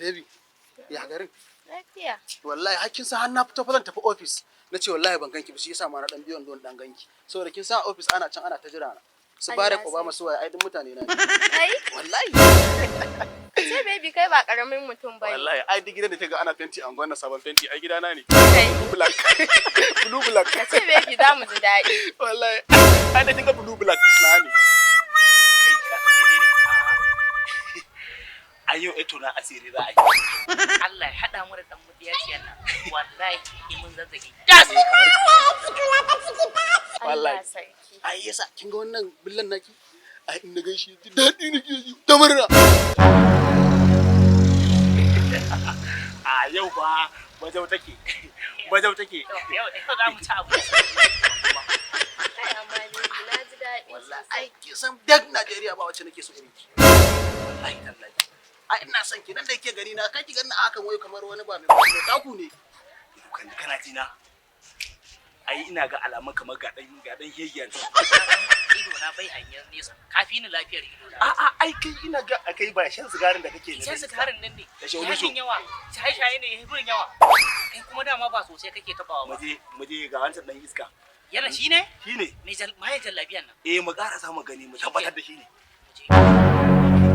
Baby, ya garin? Lafiya. Wallahi har kin san har na fito fa zan tafi office. Na ce wallahi ban ganki ba, shi yasa ma na dan biyon don dan ganki. Saboda kin san a office ana can ana ta jira na. Su Allah Barack Obama su waye, ai duk mutane na ne. Kai? Wallahi. Ce baby, kai ba karamin mutum bane. Wallahi ai duk gidan da kaga ana fenti a unguwar nan, sabon fenti, ai gidana ne. Kai. Blue black. Blue black. Ka ce baby, za mu ji daɗi. Wallahi ai da kinga blue black na ne. Kai, ka san menene? A yau eto na asiri za a yi. Allah ya haɗa mu da ɗan mudiyaciyar nan. Wallahi in mun zazzage. Das! Wallahi. Allah sarki. Ai yasa kin ga wannan billan naki? Ai in na gaishe ji daɗi nake ji ta murna. A yau ba bajau take. Bajau take. Yau yau za mu ci abu. Kai, amma baby, na ji daɗi Wallahi sosai. ai kin san duk Najeriya ba wacce nake so irin ki. Wallahi tallahi. Ai ina son ki nan da yake gani na kai ki gani a hakan wai kamar wani ba mai taku ne. Kan kana ji na? Ai ina ga alamun kamar ga dan heyyan. Ido na bai hanyar nesa. Kafi ni lafiyar ido na. A'a, ai kai ina ga kai ba shan sigarin da kake ne. Shan sigarin nan ne. Da Ya shaulusu. min yawa. Shaye-shaye ne ya min yawa. Kai kuma dama ba sosai kake tabawa ba. Muje muje, ga wancan dan iska. Yana shi ne? Shine. Mai maye jallabiyan nan. Eh, mu ƙara mu gani mu tabbatar da shine. Mu je.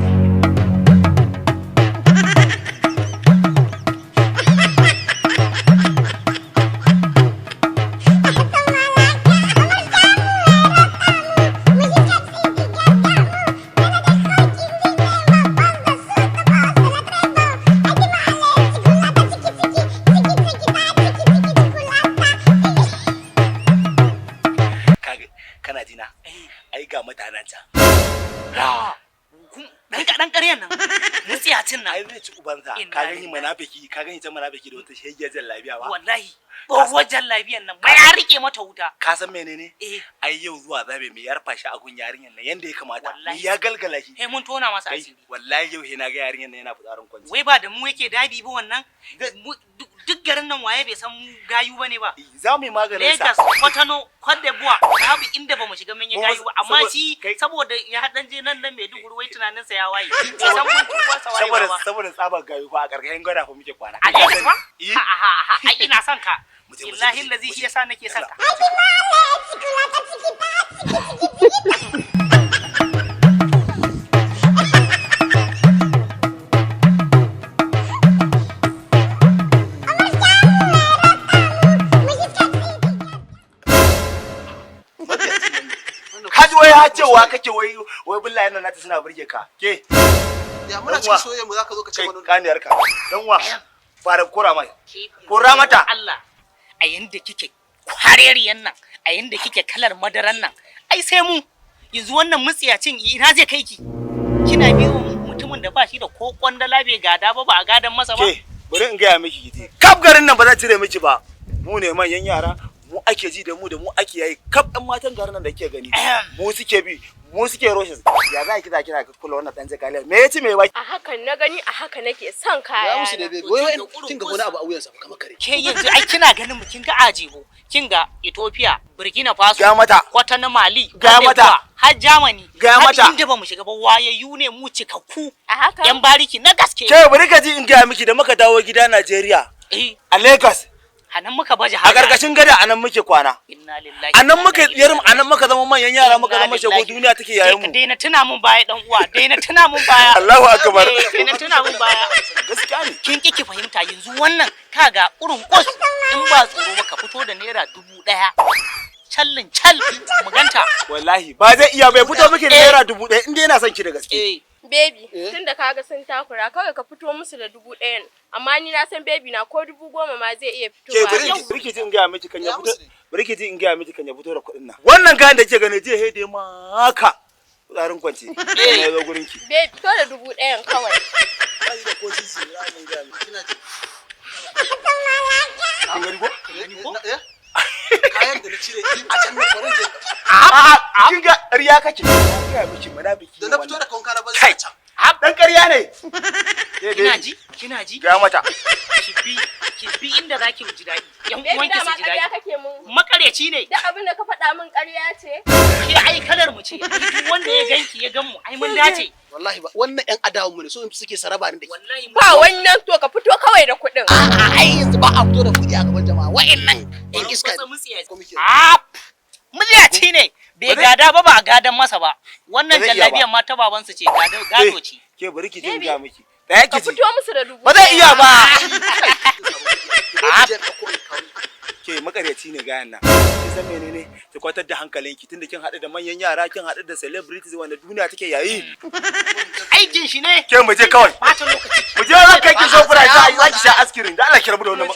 Kaga, kana ji na? Ai ga mutanen can. Dan ƙaryan nan. Mutsiyacin nan. Ai zai ci ubansa. Inna Ka gani lillahi. munafiki, ka gani can munafiki da wata shegiyar jallabiya ba. Wallahi. Tsohuwar jallabiyan nan. Mai ya rike mata wuta. Ka san menene? Eh. Ai yau zuwa zabe mai yarfa shi a gun yarinyar nan yanda ya kamata. Wallahi. Ni ya galgala shi. He mun tona masa Kai asiri. wallahi yau he na ga yarinyar nan yana fitsarin kwanci. Wai ba da mu yake dabi ba wannan? Duk garin nan waye bai san mu gayu bane ba? Za mu yi maganin sa. Lagos, Kwatano, Cote d'Ivoire, babu inda bamu shiga mun yi Mu gayu ba, amma shi kai- saboda ya dan je nan nan Maiduguri, wai tunaninsa ya waye. Bai san mun tuwa sa waye Saboda ba. saboda tsabar gayu fa a karkashin gwada fa muke kwana. A Lagos ba? Eh. Ha ha ha, ai ina son ka. Mu je, mu je, Billahi mu je, lazi mu shi je. yasa nake son ka. Ka ji wai ha cewa kake wai wai billahi nan nata suna burge ka. Ke Ya muna cikin soyayya mu zaka zo ka ce kai mana kaniyar ka. Dan wa fara kora mai. Kora mata. Allah, a yanda kike kwareriyan nan, a yanda kike kalar madaran nan, ai sai mu yanzu wannan mutsiyacin ina zai kai ki? Kina biyo mutumin da ba shi da ko kwandala, bai gada ba, ba a gadan masa ba. Ke bari in gaya miki kiti. Kaf garin nan ba za cire miki ba. Mu ne manyan yara, mu ake ji da mu, da mu ake yayi. Kaf ɗan matan garin nan da kike gani. Mu suke bi, mu suke roshes. Ya za ki za kina kula wannan dan jakaliya. Me yaci me baki? A hakan na gani, a haka nake son kaya. Ya musu da baby. Wai wai kin ga wani abu a wuyansa kamar kare. Ke yanzu ai kina ganin mu, kin ga Ajebo, kin ga Ethiopia, Burkina Faso, Ga mata. Kwatano, Mali, Ga Cote mata. d'Ivoire, har Germany, Ga har mata. inda ba mu shiga ba. Wayayyu ne mu, cikakku. A haka? Yan bariki na gaske. Ke bari ka ji in gaya miki, da muka dawo gida Najeriya Eh, a Lagos a nan muka baje a haja. karkashin gada anan muke kwana. Inna lillahi. Anan muka yar, anan muka zama manyan yara, muka zama shago, duniya take yayin mu. Daina tuna mun baya, dan uwa, daina tuna mun baya. Allahu akbar. Eh, daina tuna mun baya. Gaskiya ne. Kin ki fahimta yanzu wannan kaga urun kus, in ba tsoro ba ka fito da ₦1,000 challin chal mu ganta. Wallahi ba zai iya bai fito miki da ₦1,000 in dai yana son ki da gaske. Eh. Baby, Eh? tunda kaga sun takura, kawai ka fito musu da 1,000. Amma ni na san baby na ko 10,000 ma zai iya Ke fitowa. bari Yau. bari ki ji in gaya miki kan ya Ya fito musu ne. bari ki ji in gaya miki kan ya fito da kuɗin nan. Wannan kayan da kike gani jiya hede ma haka tsarin kwance. Na zo gurin ki. Baby, fito da 1,000 kawai. Bai da ko sisi za mun ga miki. Kina ji. Kin gani ko? Ko? Eh? Kayan da na cire a can na kwarin je. A'a, kin ga ƙarya kake. Na gaya miki munafiki. Da na fito da wanka na bar Kai. a can. Dan ƙarya ne. Ke Kina baby, ji? Kina ji? Gaya mata. Ki bi inda zaki ji daɗi. Yan Baby, uwanki su dama ji ƙarya daɗi. kake mun. Makareci ne. Duk abin da ka faɗa min ƙarya ce. Ke ai kalar mu ce. Duk wanda ya ganki ya gan mu ai mun dace. Wallahi ba wannan yan adawan mu ne, so suke saraba ni da ke. Wallahi Ba wannan, to ka fito kawai da kuɗin. A'a, ai yanzu ba a fito da kuɗi a gaban jama'a, wa'annan yan iska ne. ne. Ko muke Ah, mutsiyaci ne. Bai gada ba, ba a gadan masa ba. Wannan Ba zai iya ba. jallabiyan ma ta babansu ce, gado gado ce. Ke, bari ki jin Baby. ga miki. Ɗaya Ka ki ji. fito musu da dubu Ba zai iya ba. Ki bari je in ɗauko in kawo. Ke, makaryaci ne gayan nan. Kin san menene? Ki kwantar da hankalinki, tunda kin haɗu da manyan yara, kin haɗu da celebrities wanda duniya take yayi. Aikin shi ne. Ke, mu je kawai. Bata lokaci. Mu je, zan kai ki Shoprite, za ki sha askirin. Da Allah ki rabu da wannan.